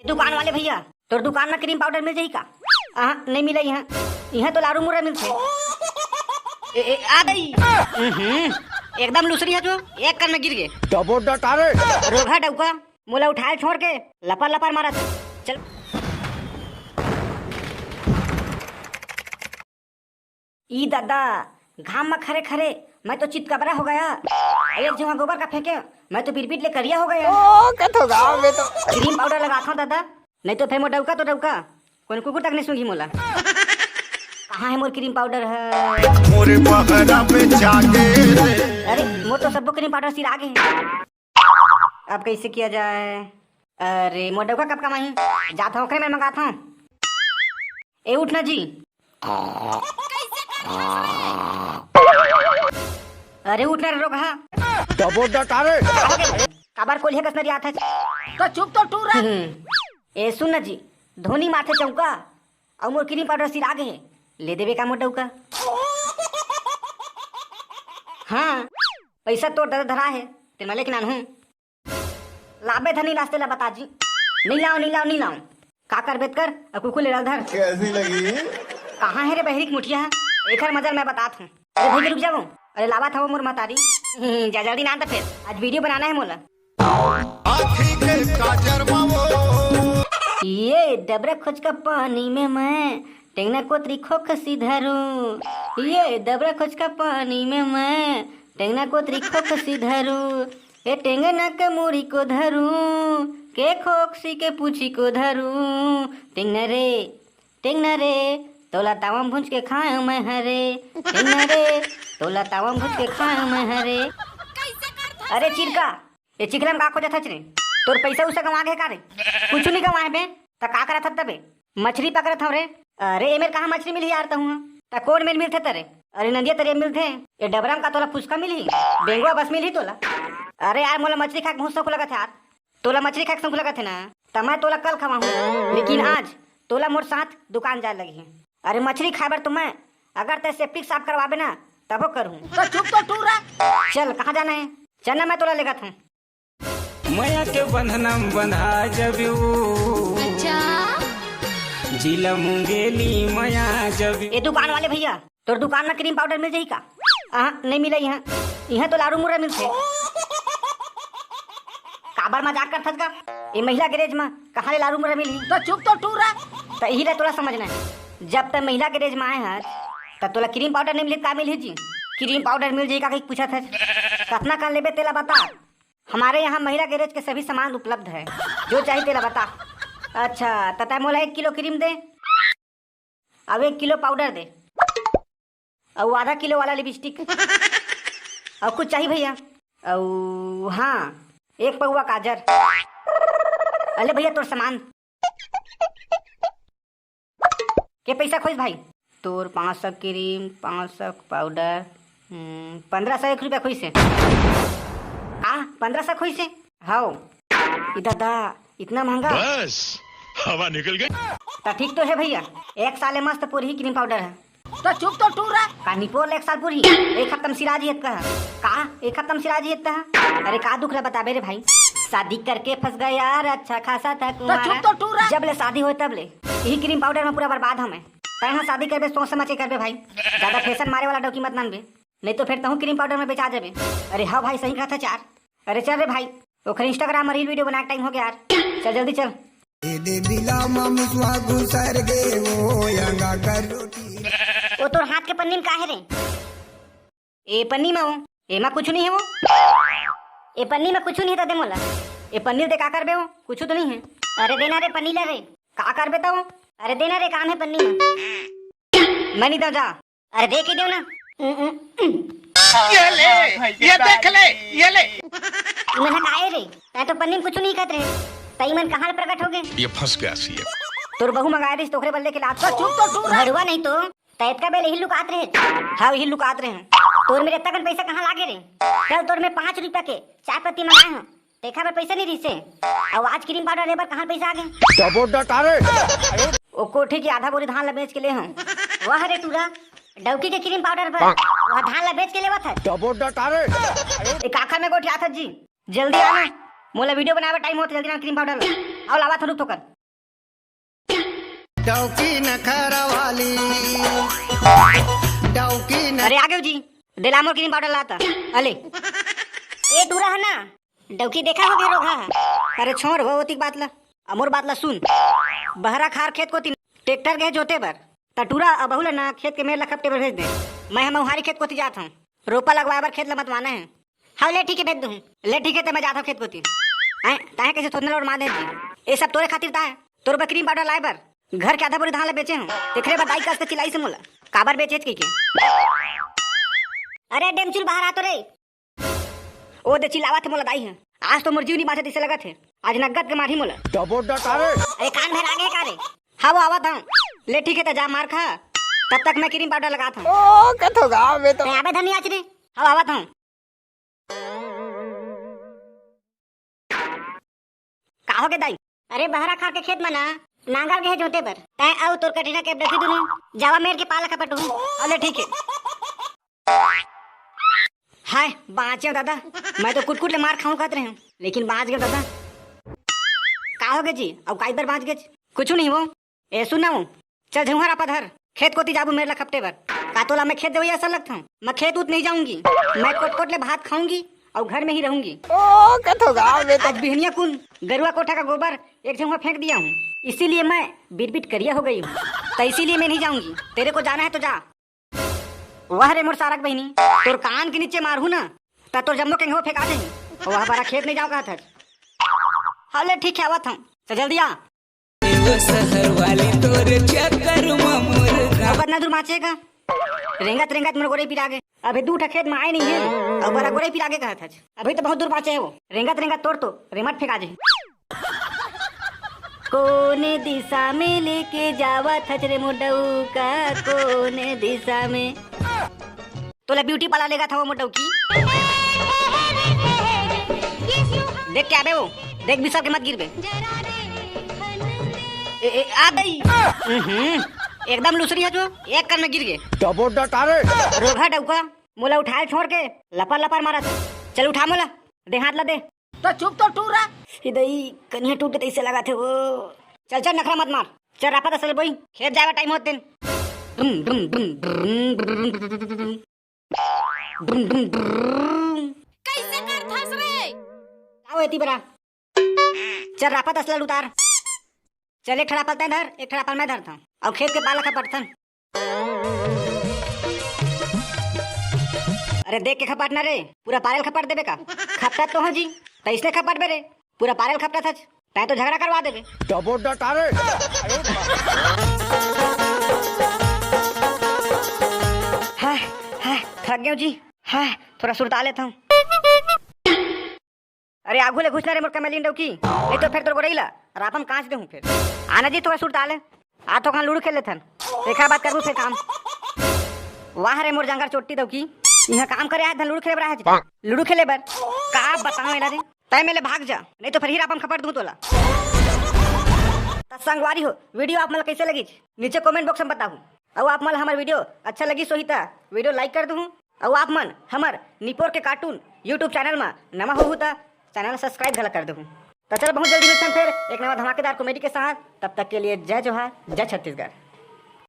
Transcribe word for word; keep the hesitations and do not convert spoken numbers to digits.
दुकान वाले भैया, तोर दुकान में क्रीम पाउडर मिल जाही का? अहाँ, नहीं मिले यहाँ। यहाँ तो लारू मुर्रा मिलथे। ए, ए, आ गई। हम्म, एकदम लुसरी है जो, एक कन में गिर गए। डबो डटारे। रोगहा डौका, मोला उठाए छोड़ के लपर लपर मारत। चल। ई दादा, घाम में खरे खरे मैं तो चितकबरा हो गया। एक जगह गोबर का फेंके, मैं तो बिरबिट ले करिया हो गया। ओ, कथो गाँव में तो। क्रीम पाउडर लगाथव दादा, नहीं तो फेर मोर डौका तो डौका, कोन कुकुर तक नहीं सूंघी मोला। कहाँ है मोर क्रीम पाउडर है? मोरे पहरा पे जाके रे। अरे, मोर तो सब्बो क्रीम पाउडर सिरा गे। अब कैसे किया जाए? अरे, मोर डौका कब कमाही? जात हूँ, ओकरे में मंगात हूँ। ए, उठ ना जी। अरे, उठ ना रे रोगहा। डबो डटारे। काबर कोलिया कस नरियात हस? तो चुप तो टूरा। हम्म। ए, सुन ना जी, धोनी मारथे चौका, अउ मोर क्रीम पाउडर सिरा गे हे, ले देबे का मोर डौका? हाँ, पैसा तोर ददा धरा हे, तेन मैं लेके नान हूँ। लाबे धनी लास्ते ला बता जी। नहीं लाओ, नहीं लाओ, नहीं लाओ। का करबे त कर, अउ कुकुर ले ला धर। कैसी लगी? कहाँ है रे बहरी के मुठिया? एकर मजा ल मैं बतात हूँ। अरे भाई, रुक जाओ। अरे लावा था वो मोर मतारी। हम्म, जा जल्दी ना तो फिर। आज वीडियो बनाना है मोला। आँखी के काजर मा वो। ये डबरा खोच का पानी में मैं टेंगना कोतरी खोखसी धरूं। ये डबरा खोच का पानी में मैं टेंगना कोतरी खोखसी धरूं। ए टेंगना के मुड़ी को धरूं, के खोखसी के पूछी को धरूं। टेंगना रे, टेंगना रे, तोला तावा भूंज के खाए मैं हरे। टेंगना रे, तोला तावा भूंज के खाए मैं हरे। अरे चिरका, ए चिखला में का खोजत हच रे? तोर पैसा उसा गंवा गे का रे? कुछ नहीं गंवाए बे, त का करत हस तबे? मछरी पकड़त हव रे। अरे, एमेर कहाँ मछरी मिलही यार तहूँ? त कोन मेर मिलथे तरे? अरे, नदिया तरे मिलथे। ए डबरा म का तोला फुचका मिलही? बेंगवा बस मिलही तोला। अरे यार, मोला मछरी खाए के बहुत शौक लगत हे यार। तोला मछरी खाए के शौक लगत हे ना, त मैं तोला कल खवाहूँ, लेकिन आज तोला मोर साथ दुकान जाए लगही। अरे, मछरी खाए बर तो मैं, अगर तै सेप्टिक साफ करवाबे ना, तभो करहूँ। तो चुप तो टूरा। चल, कहाँ जाना है? चल ना, मैं तोला लेगत हूँ। मया के बंधनम बंधा जबे ओ। अच्छा। जिला मुंगेली मया जबे। ए दुकान वाले भैया, तोर दुकान में क्रीम पाउडर मिल जाही का? अहाँ, नहीं मिले यहाँ। यहाँ तो लारू मुर्रा मिलथे। काबर मजाक करथस का? ए महिला गैरेज में कहाँ ले लारू मुर्रा मिलही? तो चुप तो टूरा। तो यही ला तोला समझना है। जब तक महिला गैरेज में आए हस, तब तोला क्रीम पाउडर नहीं मिलही, का मिलही जी? क्रीम पाउडर मिल जाही का कहीं पूछत हस? कतना कन लेबे तेला बता। हमारे यहाँ महिला गैरेज के सभी सामान उपलब्ध है, जो चाहिए तेला बता। अच्छा, त तै मोला एक किलो क्रीम दे, अउ एक किलो पाउडर दे, अउ आधा किलो वाला लिपस्टिक, अउ कुछ चाहिए भैया? अउ हाँ, एक पौवा काजर। अले भैया तोर सामान। के पैसा खोइस भाई? तोर पाँच सौ क्रीम, पाँच सौ पाउडर, हम्म, पन्द्रह सौ एक रुपया खोइस हे। आ, पन्द्रह सौ खोइस हे? हव। ई दादा, इतना महंगा? बस, हवा निकल गई। त ठीक तो हे भैया, एक साल ले मस्त पूरही क्रीम पाउडर हे। त चुप तो टूरा। का निपोर ले एक साल पूरही? एक हफ्ता म सिरा जही अतका हे। का? एक हफ्ता म सिरा जही अतका हे? अरे का दुख ला बताबे रे भाई? शादी करके फंस गया यार, अच्छा खासा था कुमारा। चुप तो टूरा। जब ले शादी होय तब ले इही क्रीम पाउडर में पूरा बर्बाद हमें। तैं हा शादी करबे, सोच समझ के करबे भाई। ज्यादा फैशन मारे वाला डौकी मत मानबे, नहीं तो फिर तहूँ क्रीम पाउडर में बेचा जाबे। अरे हाँ भाई, सही कहत हस यार। अरे चल रे भाई, ओखर Instagram में रील वीडियो बनाए के टाइम हो गया यार। चल जल्दी चल। ए देवी ला मा मुसवा घुसर गे, ओ अंगा कर रोटी। ओ तोर हाथ के पन्नी में का हे रे? ए पन्नी में वो, एमा कुछ नहीं हे वो। ए पन्नी में कुछ नहीं हे त दे मोला। ए पन्नी दे, का करबे वो? कुछ तो नहीं हे। अरे देना रे पन्नी ला रे। का करबे त वो? अरे देना रे, काम हे पन्नी में। मैं नहीं दौं, जा। अरे दे के देव ना। ये ले, ये देख ले, ये ले। इमन ह का आय रे? तैं तो पन्नी में कुछ नहीं कहत रहे। त इमन कहाँ ले प्रकट हो गे? ये फंस गया सीएम। तोर बहू मंगाए रहिस, तोकरे बल्ले के लात। तो चुप तो टूरा। भड़वा नहीं तो, तैं एतका बेर इही लुकात रहे। हाँ, इही लुकात रहे। तोर मेर एतका कन पैसा कहाँ लागे रे? कल तोर मेर पाँच रुपया के चाय पत्ती मंगाए हूँ। तेखा बर पइसा नइ रिहिसे। अउ आज क्रीम पाउडर ले बर कहाँ ले पइसा आगे? डबो डटारे। ओ कोठी के आधा बोरी धान ला बेच के ले हंव। वाह रे टूरा, डौकी के क्रीम पाउडर बर वाह धान ला बेच के लेवत हस। डबो डटारे। ए काखा में गोठियात हस जी, जल्दी आ ना, मोला वीडियो बनावे टाइम होत, जल्दी ना क्रीम पाउडर ला। अउ लावत हंव, रुक तो कर। डौकी नखरा वाली, डौकी न अरे आ गेव जी, दे ला मोर क्रीम पाउडर ला त। अले। ए टूरा हे ना, डौकी देखा होगे रोगहा ह। अरे छोड़ वो ओतिक बात ला, अब मोर बात ला सुन। बहरा खार खेत कोती ट्रैक्टर गे जोते बर, त टूरा अबहू ला ना खेत के मेर ला खपटे बर भेज दे। मैं ह मउहारी खेत कोती जात हंव, रोपा लगवाए बर खेत ला मतवाना हे। हव ले ठीक हे, भेज दूहूं। ले ठीक हे, त मैं जात हंव खेत कोती। हैं, ताहे कइसे थोथना लोट मार दे जी। ए सब तोरे खातिर ताहे, तोर बर क्रीम पाउडर लाए बर। घर के आधा बोरी धान ला बेचे हंव, तेखरे बर दाई कस के चिल्लाइस हे मोला, काबर बेचेच कहिके। अरे डेमचुल बाहर आ तो रे। ओ दे चिल्लावत हे मोला दाई ह। आज तो मोर जीव नी बांचे तइसे लगत हे। आज नग्गत के मारही मोला। डबो डट अरे। अरे कान भर आगे का रे? हाँ वो आवत हंव। ले ठीक हे त जा मार खा। तब तक मैं क्रीम पाउडर लगात हंव। ओ कथो गाँव में तो। तैं आबे धनी आज रे। हाँ आवत हंव। का होगे दाई? अरे बहरा खार के खेत म ना नांगर गे हे जोते बर। तैं अउ तोर कटरीना कैफ डौकी दुनों जावा मेर के पाला खपटहू। अउ ले ठीक हे। हाय, बांचेंव दादा, मैं तो कुटकुट ले मार खाहूं कहत रहेंव, लेकिन बांच गेंव दादा। का होगे जी? अउ काई बर बांच गेच? कुछू नहीं वो। ए सुन ना वो, चल झउहा रापा धर, खेत कोती जाबो मेर ला खपटे बर। का तोला मैं खेत देवइया असन लगथंव? मैं खेत उत नहीं जाऊंगी, मैं कोटकोट ले भात खाऊंगी अउ घर में ही रहूंगी। ओ कथो गाँव में तो। आज बिहनिया कुन गरुआ कोठा का गोबर एक झउहा फेंक दिया हूँ, इसीलिए मैं बिटबिट करिया हो गई हूँ, तो इसीलिए मैं नहीं जाऊंगी। तेरे को जाना है तो जा। वाह रे मोर सारक बहिनी, तोर कान के नीचे मारहूं ना, त तोर जम्मो केंगवा फेंका देही। वाह, बरा खेत नहीं जाव कहत हच। हाँ ले ठीक हे, आवत हंव, त जल्दी आ। तो शहर वाली तोरे चक्कर में मोर अब कतना दूर बांचे का? रेंगत रेंगत मोर गोड़े पिरा गे। अभी दू ठा खेत में आए नहीं हे, अउ बरा गोड़े पिरा गे कहत हच। अभी तो बहुत दूर बांचे हे वो। रेंगत रेंगत तोर तो रेमट फेंका जे। कोन दिशा में लेके जावत हच रे मोर डौका, कोन दिशा में? तोला ब्यूटी पार्लर लेगत हंव मोर डौकी। देख के आबे वो, देख बिसर के मत गिरबे। ए, ए, आ गई। हम्म, एकदम लुसरी हे जो, एक कर में गिर गे। डबो डट अरे। रोगहा डौका, मोला उठाए ल छोड़ के लपर लपर मारत। चल उठा मोला, दे हाथ ला दे। तो चुप तो टूरा। ए दई, कनिहा टूट के तइसे लगत हे वो। चल चल, नखरा मत मार। चल रापा दस ले बोई, खेत जाए बर टाइम होत दिन। डुम, डुम, डुम, डुम, डुम, डुम, डुम, डुम, डुम। कइसे करथस रे? आओ एती बरा। चल रापा दस ले उतार। चल एक ठड़ा पाल तैं धर, एक ठड़ा पाल मैं धरथंव। अउ खेत के पाला खपटथन। अरे देख के खपट ना रे, पूरा पारे ल खपट देबे का? खपटत तो हंव जी, त अइसने खपटबे रे, पूरा पारे ल खपटत हच, तैं तो झगड़ा करवा देबे। डबो डट अरे। हाय, हाय, थक गेंव जी, हाय, थोड़ा सुरता लेथंव। अरे आगू ले घुस ना रे मोर कमेलिन डौकी, नहीं तो फेर तोर गोड़ई ला रापा म कांच देहूं फेर। आना जी थोड़ा सुरता ले, आ थोकन लूडो खेल लेथन, तेखर बाद करबो फेर काम। वाह रे मोर जंगर चोट्टी डौकी, इहां काम करे आए धन लूडो खेले बर आए हच। लूडो खेले बर? का बतांव एला रे, तैं मेले भाग जा, नहीं तो फेर ही रापा म खपट दूं तोला। त संगवारी हो, वीडियो आप मन ला कइसे लगिस, नीचे कमेंट बॉक्स म बताहू। अउ आप मन ला हमर वीडियो अच्छा लगिस होही त वीडियो लाइक कर दूहू। अउ आप मन हमर निपोर के कार्टून YouTube चैनल म नवा होहू त चैनल सब्सक्राइब घला कर दूहू। त चल बहुत जल्दी मिलथन फेर एक नवा धमाकेदार कॉमेडी के साथ। तब तक के लिए जय जोहार, जय छत्तीसगढ़।